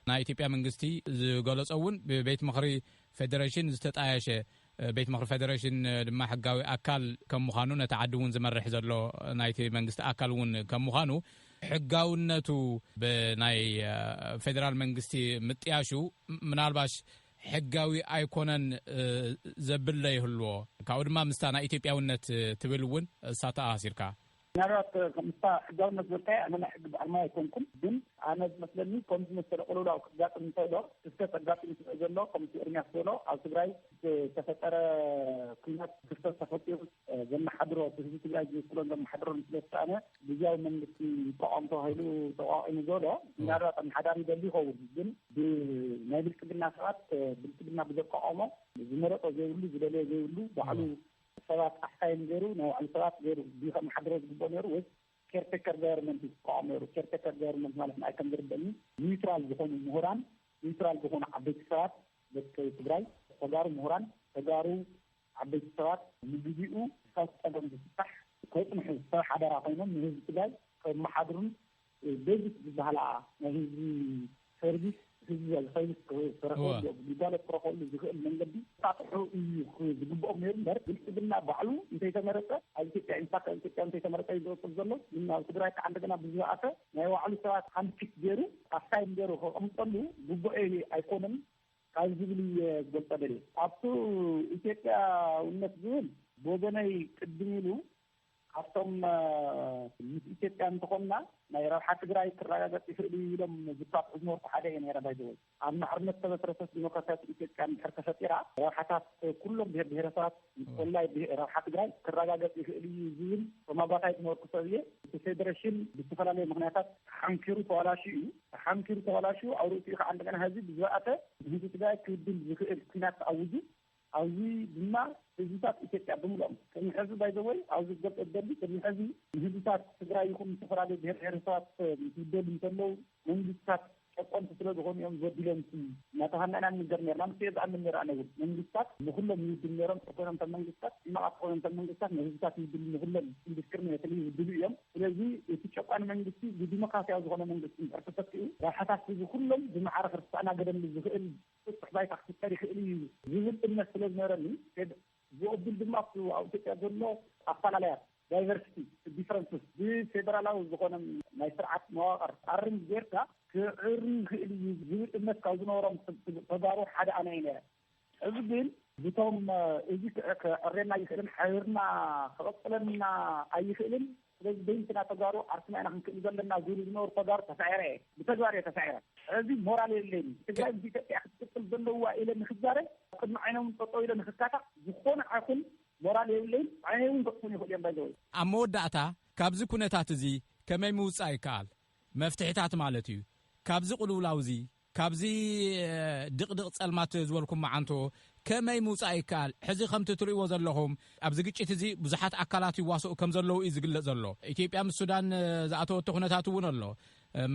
ናይ ኢትዮጵያ መንግስቲ ዝገለጾ እውን ብቤት ምኽሪ ፌደሬሽን ዝተጣየሸ ቤት ምኽሪ ፌደሬሽን ድማ ሕጋዊ ኣካል ከም ምዃኑ ነቲ ዓዲ እውን ዝመርሕ ዘሎ ናይቲ መንግስቲ ኣካል እውን ከም ምዃኑ ሕጋውነቱ ብናይ ፌደራል መንግስቲ ምጥያሹ ምናልባሽ ሕጋዊ ኣይኮነን ዘብል ዶ ይህልዎ? ካብኡ ድማ ምስታ ናይ ኢትዮጵያውነት ትብል እውን እሳ ተኣሳሲርካ። ምናልባት ምስታ ሕጋውነት ዝበልካዮ ኣነ ናይ ሕጊ ባዕልማይ ኣይኮንኩን፣ ግን ኣነ ዝመስለኒ ከም ዝመሰለ ቅልውላው ክጋጥም እንተሎ ክስተት ኣጋጢሙ ስለ ዘሎ ከምቲ ኤርሚያስ ዝበሎ ኣብ ትግራይ ዝተፈጠረ ኩናት ክስተት ተፈጢሩ ዘመሓድሮ እቲ ህዝቢ ትግራይ ዝውክሎን ዘመሓድሮን ስለ ዝተኣነ ግዝያዊ መንግስቲ ይቋቋም ተባሂሉ ተቋቒሙ ዘሎ ምናልባት ኣመሓዳሪ ይደሊ ይኸውን ግን ናይ ብልፅግና ሰባት ብልፅግና ብዘቋቋሞ ዝመረጦ ዘይብሉ ዝደለዮ ዘይብሉ ባዕሉ ሰባት ኣሳይን ገይሩ ናይ ባዕሉ ሰባት ገይሩ ድዩ ከመሓድሮ ዝግብኦ ነይሩ ወይስ ኬርቴከር ገቨርንመንት እዩ ዝቋቋም ነይሩ። ኬርቴከር ገቨርንመንት ማለት ንኣይ ከም ዝርደኒ፣ ኒውትራል ዝኾኑ ምሁራን፣ ኒውትራል ዝኾኑ ዓበይቲ ሰባት፣ ደቂ ትግራይ፣ ተጋሩ ምሁራን፣ ተጋሩ ዓበይቲ ሰባት፣ ንግዜኡ ካብ ፀገም ዝፍታሕ ከፅንሑ ሰብ ሓደራ ኮይኖም ንህዝቢ ትግራይ ከመሓድሩን ቤዚክ ዝበሃላ ናይ ህዝቢ ሰርቪስ፣ ህዝቢ ሰርቪስ ክረኽበሉ፣ ግልጋሎት ክረኽበሉ ዝኽእል መንገዲ ክጣጥሑ እዩ ዝግብኦም ነይሩ እምበር፣ ብልፅግና ባዕሉ እንተይተመረፀ፣ ኣብ ኢትዮጵያ፣ ኢንፋክት ኣብ ኢትዮጵያ እንተይተመረፀ እዩ ዝቕፅል ዘሎ። ግን ኣብ ትግራይ ከዓ እንደገና ብዝበኣሰ ናይ ባዕሉ ሰባት ሃንድፒክ ገይሩ፣ ኣሳይን ገይሩ ከቐምጠሉ ግቡእ ኣይኮነን ካብ ዝብል እየ ዝገልፀ ደልየ። ኣብቱ ኢትዮጵያውነት ዝብል ብወገነይ ቅድም ኢሉ ካብቶም ምስ ኢትዮጵያ እንተኾንና ናይ ረብሓ ትግራይ ክረጋገፅ ይኽእል እዩ ኢሎም ዝፋጥሑ ዝነበርኩ ሓደ እየ ነይረ። ባይዘወይ ኣብ ማዕርነት ዝተመስረተት ዲሞክራሲያዊት ኢትዮጵያ እንድሕር ተፈጢራ፣ ረብሓታት ኩሎም ብሄር ብሄረሰባት፣ ኮላይ ብሄ- ረብሓ ትግራይ ክረጋገፅ ይኽእል እዩ ዝብል ተማጓታይ ዝነበርኩ ሰብ እየ። እቲ ፌዴሬሽን ብዝተፈላለየ ምኽንያታት ተሓንኪሩ ተዋላሹ እዩ። ተሓንኪሩ ተዋላሹ ኣብ ርእሲኡ ከዓ እንደገና ህዝቢ ብዝበኣተ ንህዝቢ ትግራይ ክብድል ዝኽእል ኲናት ተኣውጁ። ኣብዚ ድማ ህዝብታት ኢትዮጵያ ብምልኦም ቅድሚ ሕዚ ባይዘወይ ኣብዚ ክገልፀ ዝደሊ ቅድሚ ሕዚ ንህዝብታት ትግራይ ይኹን ዝተፈላለዩ ብሄር ብሄረሰባት ምስ ዝደሉ እንተለዉ መንግስታት ጨቆንቲ ስለ ዝኾኑ እዮም ዝበድሎም እናተባሃልና ኢና ንንገር ነርና። ምስ እየ ዝኣምን ነይረ ኣነ እውን መንግስታት ንኩሎም ይውድሉ ነይሮም። ተኮይኖም እቶም መንግስታት ሕማቃት ተኮይኖም እቶም መንግስታት ንህዝብታት ይውድሉ ንኩሎም ኢንዲስክሪሚኔትሊ ይውድሉ እዮም። ስለዚ እቲ ጨቋኒ መንግስቲ ብዲሞክራሲያዊ ዝኾነ መንግስቲ እንድሕር ተተኪኡ ረብሓታት ህዝቢ ኩሎም ብማዕረ ክስተኣናገደሉ ዝኽእል ስጡሕ ባይታ ክፍጠር ይኽእል እዩ ዝብል እምነት ስለ ዝነበረኒ ብቕብል ድማ ኣብቲ ኣብ ኢትዮጵያ ዘሎ ኣፈላለያት ዳይቨርሲቲ ዲፍረንስስ ብፌደራላዊ ዝኾነ ናይ ስርዓት መዋቕር ኣርም ጌርካ ክዕሪ ይኽእል እዩ ዝብል እምነት ካብ ዝነበሮም ተጋሩ ሓደ ኣነ እየ ነይረ። እዚ ግን ብቶም እዚ ክዕሬና ኣይኽእልን ሓቢርና ክቐፅለና ኣይኽእልን ስለዚ በይንትና ተጋሩ ዓርስና ኢና ክንክእል ዘለና ዝብሉ ዝነበሩ ተጋሩ ተሳዒረ እየ። ብተግባር እየ ተሳዒረ። ሕዚ ሞራል የለይን። ትግራይ ምስ ኢትዮጵያ ክትቅፅል ዘለዋ ኢለ ንክዛረብ ቅድሚ ዓይኖም ጠጠው ኢለ ንክካታዕ ዝኾነ ኣይኹን ሞራል የብለይን። ዓይነይ እውን ከጥፉን ይኽእሉ እዮም ባይዘወይ። ኣብ መወዳእታ ካብዚ ኩነታት እዚ ከመይ ምውፃእ ይከኣል? መፍትሒታት ማለት እዩ። ካብዚ ቅልውላው እዚ ካብዚ ድቕድቕ ጸልማት ዝበልኩም መዓንቶ ከመይ ምውጻእ ይከኣል? ሕዚ ከምቲ ትርእይዎ ዘለኹም ኣብዚ ግጭት እዚ ብዙሓት ኣካላት ይዋስኡ ከም ዘለዉ እዩ ዝግለጽ ዘሎ። ኢትዮጵያ ምስ ሱዳን ዝኣተወቶ ኩነታት እውን ኣሎ።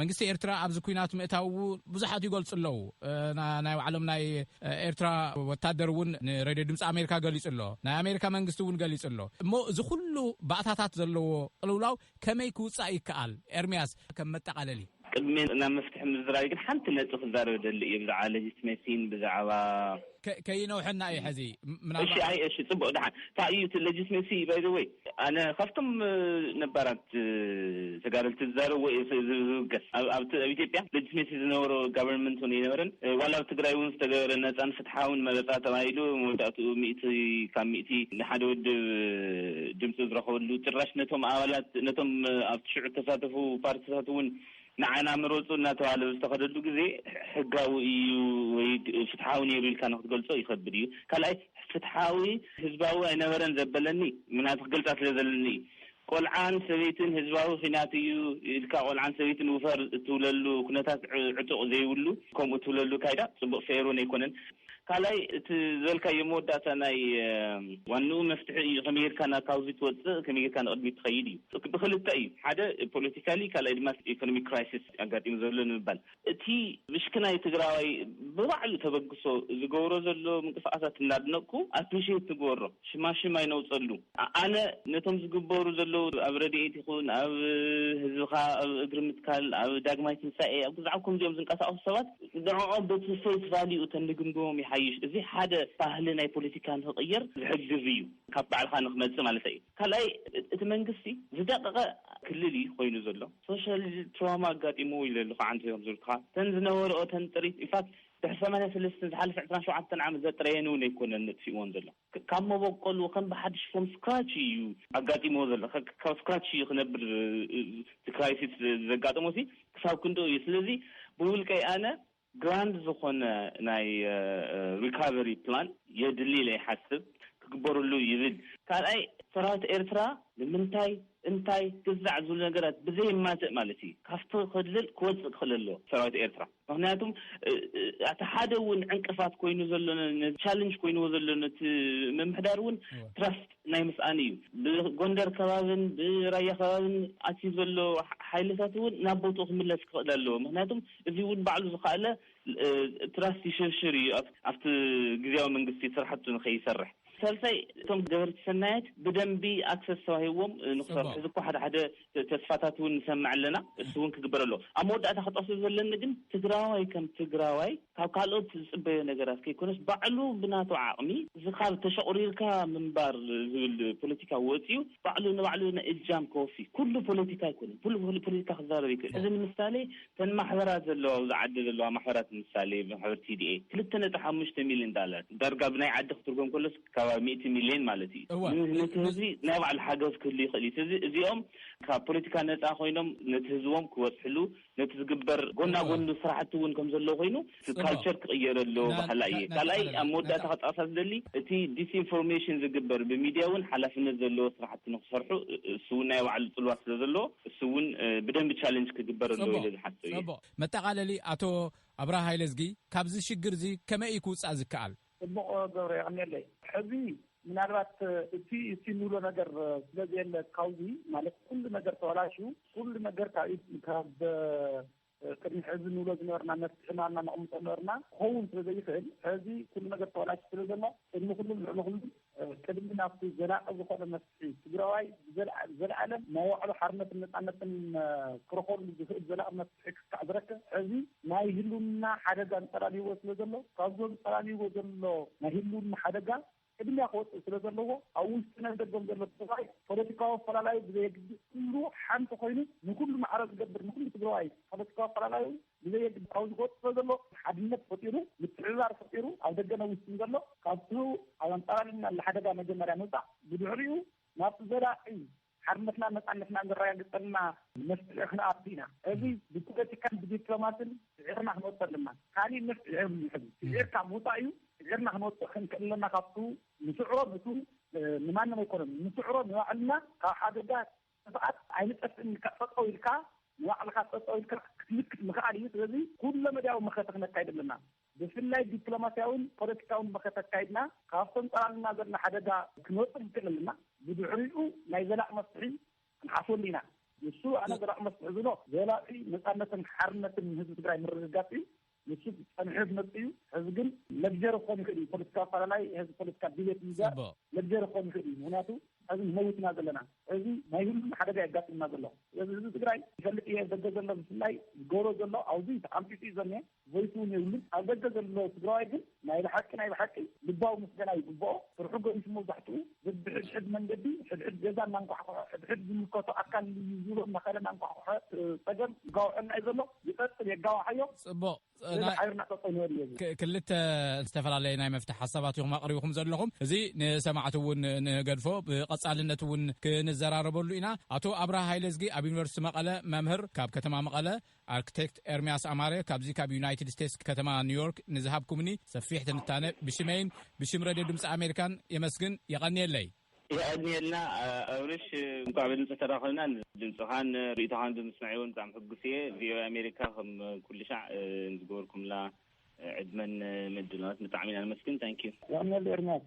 መንግስቲ ኤርትራ ኣብዚ ኲናት ምእታው ብዙሓት ይገልጹ ኣለዉ። ናይ ባዕሎም ናይ ኤርትራ ወታደር እውን ንሬድዮ ድምፂ ኣሜሪካ ገሊጹ ኣሎ። ናይ ኣሜሪካ መንግስቲ እውን ገሊጹ ኣሎ። እሞ እዚ ኩሉ ባእታታት ዘለዎ ቅልውላው ከመይ ክውጻእ ይከኣል? ኤርምያስ ከም መጠቓለሊ። ቅድሚ ናብ መፍትሒ ምዝራብ ግን ሓንቲ ነጥቢ ክዛረብ ደሊ እየ ብዛዕባ ሌጂትሜሲን ብዛዕባ ከይነውሐና እዩ ሕዚ። እሺ ኣይ እሺ ጽቡቅ ደሓን እንታይ እዩ እቲ ሌጂትሜሲ ባይ ዘ ወይ ኣነ ካብቶም ነባራት ተጋደልቲ ዝዛረብ ወይ ዝውገስ ኣብ ኢትዮጵያ ሌጂትሜሲ ዝነበሮ ጋቨርንመንት እውን ኣይነበረን። ዋላ ኣብ ትግራይ እውን ዝተገበረ ነፃን ፍትሓውን መረፃ ተባሂሉ መወዳእትኡ ሚእቲ ካብ ሚእቲ ንሓደ ውድብ ድምፂ ዝረኸበሉ ጭራሽ ነቶም ኣባላት ነቶም ኣብ ትሽዑ ተሳተፉ ፓርቲታት እውን ንዓና ምረፁ እናተባሃለ ዝተኸደሉ ግዜ ሕጋዊ እዩ ወይ ፍትሓዊ ነይሩ ኢልካ ንክትገልፆ ይኸብድ እዩ። ካልኣይ ፍትሓዊ ህዝባዊ ኣይነበረን ዘበለኒ ምክንያቱ ክገልፃ ስለ ዘለኒ እዩ። ቆልዓን ሰበይትን ህዝባዊ ኩናት እዩ ኢልካ ቆልዓን ሰበይትን ውፈር እትብለሉ ኩነታት ዕጡቕ ዘይብሉ ከምኡ እትብለሉ ካይዳ ፅቡቕ ፌር እውን ኣይኮነን። ካልኣይ እቲ ዝበልካዮ መወዳእታ ናይ ዋንኡ መፍትሒ እዩ ከመይ ጌርካ ናብ ካብዚ ትወፅእ ከመይ ጌርካ ንቕድሚት ትኸይድ እዩ። ብክልተ እዩ ሓደ ፖለቲካሊ ካልኣይ ድማ ኢኮኖሚክ ክራይሲስ ኣጋጢሙ ዘሎ ንምባል እቲ ምሽክናይ ትግራዋይ ብባዕሉ ተበግሶ ዝገብሮ ዘሎ ምንቅስቃሳት እናድነቅኩ ኣፕሪሽት ንግበሮ ሽማሽም ኣይነውፀሉ። ኣነ ነቶም ዝግበሩ ዘለዉ ኣብ ረድኤት ይኹን ኣብ ህዝብኻ ኣብ እግሪ ምትካል ኣብ ዳግማይ ትንሳኤ ኣብ ብዛዕባ ከምዚኦም ዝንቀሳቀሱ ሰባት ንዕኦም በቲ ፌስ ቫሊዩ እተን ንግምግሞም ይሓይሽ። እዚ ሓደ ባህሊ ናይ ፖለቲካ ንክቕየር ዝሕግዝ እዩ። ካብ ባዕልካ ንክመፅእ ማለት እዩ። ካልኣይ እቲ መንግስቲ ዝደቀቀ ክልል እዩ ኮይኑ ዘሎ። ሶሻል ትራውማ ኣጋጢምዎ ኢለ ኣለኹ። ዓንተ እዮም ዝብልካ እተን ዝነበረኦ እተን ጥሪት ኢንፋክት ድሕሪ ሰማንያ ሰለስተ ዝሓለፈ ዕስራን ሸውዓተን ዓመት ዘጥረየን እውን ኣይኮነን ነጥፊእዎን ዘሎ። ካብ መበቆሉ ከም ብሓድሽ ፍሮም ስክራች እዩ ኣጋጢምዎ ዘሎ። ካብ ስክራች እዩ ክነብር እቲ ክራይሲስ ዘጋጠሞ ሲ ክሳብ ክንድኡ እዩ። ስለዚ ብውልቀይ ኣነ ግራንድ ዝኾነ ናይ ሪካቨሪ ፕላን የድሊ ኢለ ይሓስብ። ክግበርሉ ይብል። ካልኣይ ሰራዊት ኤርትራ ንምንታይ እንታይ ግዛዕ ዝብሉ ነገራት ብዘየማትእ ማለት እዩ ካብቲ ክልል ክወፅእ ክኽእል ኣለዎ ሰራዊት ኤርትራ። ምክንያቱም እቲ ሓደ እውን ዕንቅፋት ኮይኑ ዘሎ፣ ቻለንጅ ኮይንዎ ዘሎ ነቲ ምምሕዳር እውን ትራስት ናይ ምስኣን እዩ። ብጎንደር ከባብን ብራያ ከባብን ኣትዩ ዘሎ ሓይልታት እውን ናብ ቦትኡ ክምለስ ክኽእል ኣለዎ። ምክንያቱም እዚ እውን ባዕሉ ዝኸኣለ ትራስት ይሽርሽር እዩ ኣብቲ ግዜያዊ መንግስቲ ስራሕቱ ንኸይሰርሕ። ሳልሳይ እቶም ገበርቲ ሰናያት ብደንቢ ኣክሰስ ተዋሂዎም ንክሰርሑ ሕዚ እኮ ሓደ ሓደ ተስፋታት እውን ንሰምዕ ኣለና። እሱ እውን ክግበር ኣሎ። ኣብ መወዳእታ ክጠቅሶ ዘለኒ ግን ትግራዋይ ከም ትግራዋይ ካብ ካልኦት ዝፅበዮ ነገራት ከይኮነስ ባዕሉ ብናቱ ዓቕሚ እዚ ካብ ተሸቑሪርካ ምንባር ዝብል ፖለቲካ ወፂኡ ባዕሉ ንባዕሉ ናይ እጃም ከወፊ ኩሉ ፖለቲካ ኣይኮነን። ኩሉ ፖለቲካ ክዛረብ ይክእል። እዚ ንምሳሌ እተን ማሕበራት ዘለዋ ኣብዚ ዓዲ ዘለዋ ማሕበራት ምሳሌ ማሕበር ቲ ዲ ኤ ክልተ ነጥቢ ሓሙሽተ ሚሊዮን ዳላር ዳርጋ ብናይ ዓዲ ክትርጎም ከሎስ ከባቢ ሚእቲ ሚሊዮን ማለት እዩ። ነቲ ህዝቢ ናይ ባዕሉ ሓገዝ ክህሉ ይኽእል እዩ። እዚ እዚኦም ካብ ፖለቲካ ነፃ ኮይኖም ነቲ ህዝቦም ክወፅሕሉ ነቲ ዝግበር ጎና ጎኒ ስራሕቲ እውን ከም ዘለዎ ኮይኑ ካልቸር ክቕየር ኣለዎ ባህላ እየ። ካልኣይ ኣብ መወዳእታ ክጠቕሳ ዝደሊ እቲ ዲስኢንፎርሜሽን ዝግበር ብሚድያ እውን ሓላፍነት ዘለዎ ስራሕቲ ንክሰርሑ እሱ እውን ናይ ባዕሉ ፅልዋ ስለ ዘለዎ እሱ እውን ብደንቢ ቻለንጅ ክግበር ኣለዎ ኢለ ዝሓስብ እየ። መጠቓለሊ ኣቶ ኣብርሃ ሃይለዝጊ ካብዚ ሽግር እዚ ከመይ እዩ ክውፃእ ዝከኣል? ፅቡቕ ገብረ የቐንየለይ። ሕዚ ምናልባት እቲ እቲ ንብሎ ነገር ስለ ዘየለ ካብዚ ማለት ኩሉ ነገር ተበላሹ ኩሉ ነገር ካብ ካብ ቅድሚ ሕዚ ንብሎ ዝነበርና መፍትሒ ናልና ነቕምጦ ነበርና ክኸውን ስለ ዘይኽእል ሕዚ ኩሉ ነገር ተበላሹ ስለ ዘሎ ቅድሚ ኩሉም ልዕሊ ኩሉም ቅድሚ ናብቲ ዘላቂ ዝኾነ መፍትሒ ትግራዋይ ዘለኣለም ናይ ባዕሉ ሓርነትን ነፃነትን ክረኸሉ ዝኽእል ዘላቂ መፍትሒ ክስካዕ ዝረክብ ሕዚ ናይ ህልውና ሓደጋ ዝጠላልይዎ ስለ ዘሎ ካብዞም ዝጠላልይዎ ዘሎ ናይ ህልውና ሓደጋ ቅድሚያ ክወፅእ ስለ ዘለዎ ኣብ ውሽጥን ኣብ ደገን ዘሎ ትግራይ ፖለቲካዊ ኣፈላላዩ ብዘየግድስ ኩሉ ሓንቲ ኮይኑ ንኩሉ ማዕረ ዝገብር ንኩሉ ትግራዋይ ፖለቲካዊ ኣፈላላዩ ብዘየግድስ ኣብዚ ክወፅእ ስለ ዘሎ ሓድነት ፈጢሩ ምትሕብባር ፈጢሩ ኣብ ደገን ኣብ ውሽጥን ዘሎ ካብቲ ኣብ ኣንፃራልና ንሓደጋ መጀመርያ ምውፃእ ብድሕሪኡ ናብቲ ዘላቂ ሓርነትናን ነፃነትናን ዘረጋግፀልና መፍትሒ ክንኣቱ ኢና። እዚ ብፖለቲካን ብዲፕሎማስን ስዒርና ክንወፅእ ኣለና። ካሊእ መፍትሒ የብሉን። ሕዚ ስዒርካ ምውፃእ እዩ። ስዒርና ክንወፅእ ክንክእል ኣለና። ካብቱ ንስዕሮ ንቱ ንማንም ኣይኮነን። ንስዕሮ ንባዕልና ካብ ሓደጋ ጥፍኣት ኣይንጠፍእን ኢልካ ጠጠው ኢልካ ንባዕልኻ ጠጠው ኢልካ ክትምክት ምኽኣል እዩ። ስለዚ ኩለ መዳያዊ መኸተ ክነካይድ ኣለና። ብፍላይ ዲፕሎማስያውን ፖለቲካውን መኸተ ኣካይድና ካብቶም ፀላልና ዘለና ሓደጋ ክንወፅእ ንክእል ኣለና። ብድሕሪኡ ናይ ዘላቂ መፍትሒ ክንሓስበሉ ኢና። ንሱ ኣነ ዘላቂ መፍትሒ ዝብሎ ዘላቂ ነፃነትን ሓርነትን ህዝቢ ትግራይ ምርግጋፅ እዩ። ንሱ ፀንሑ ዝመፅእ እዩ። ሕዚ ግን ለግጀሪ ክኾን ይኽእል እዩ። ፖለቲካ ኣፈላላይ ሕዚ ፖለቲካ ዲቤት ሚድያ ለግጀሪ ክኾን ይኽእል እዩ። ምክንያቱ ሕዚ ንመውት ኢና ዘለና። ሕዚ ናይ ህሉም ሓደጋ የጋጥምና ዘሎ። ስለዚ ህዝቢ ትግራይ ይፈልጥ እየ ደገ ዘሎ ብፍላይ ዝገብሮ ዘሎ ኣብዚ ተዓምፂፁ እዩ ዘሎ። ቮይስ እውን የብሉን። ኣብ ደገ ዘሎ ትግራዋይ ግን ናይ ብሓቂ ናይ ብሓቂ ልባዊ ምስገና ይግብኦ። ስርሑ ገዲፉ መብዛሕትኡ በብሕድሕድ መንገዲ ሕድሕድ ገዛ እናንኳሕኮሐ ሕድሕድ ዝምልከቶ ኣካል እዩ ዝብሎ እናኸደ እናንኳሕኮሐ ፀገም ይጋውሐልና እዩ ዘሎ። ይቐፅል የጋውሓዮ። ፅቡቕ። ስለዚ ሓቢርና ጠጠው ንበል እዩ። ክልተ ዝተፈላለየ ናይ መፍትሒ ሓሳባት ኢኹም ኣቕሪብኩም ዘለኹም። እዚ ንሰማዕቲ እውን ንገድፎ ብቐፃልነት እውን ክንዘራረበሉ ኢና። ኣቶ ኣብርሃ ሃይለዝጊ ኣብ ዩኒቨርሲቲ መቐለ መምህር፣ ካብ ከተማ መቐለ ኣርክቴክት ኤርሚያስ ኣማረ ካብዚ ካብ ዩናይትድ ስቴትስ ከተማ ኒውዮርክ ንዝሃብኩምኒ ሰፊሕ ትንታነ ብሽመይን ብሽም ረድዮ ድምፂ ኣሜሪካን የመስግን። የቐንየለይ። የቐንየልና። ኣብርሽ፣ እንኳዕ ብድምፂ ተራኸብና። ድምፅኻን ርእይቶኻን ብምስማዕ እውን ብጣዕሚ ሕጉስ እየ። ቪኦኤ ኣሜሪካ ከም ኩሉ ሻዕ ንዝገበርኩምላ ዕድመን ምድላዋት ብጣዕሚ ኢና ነመስግን። ታንኪዩ። የቐንየለይ ኤርሚያስ።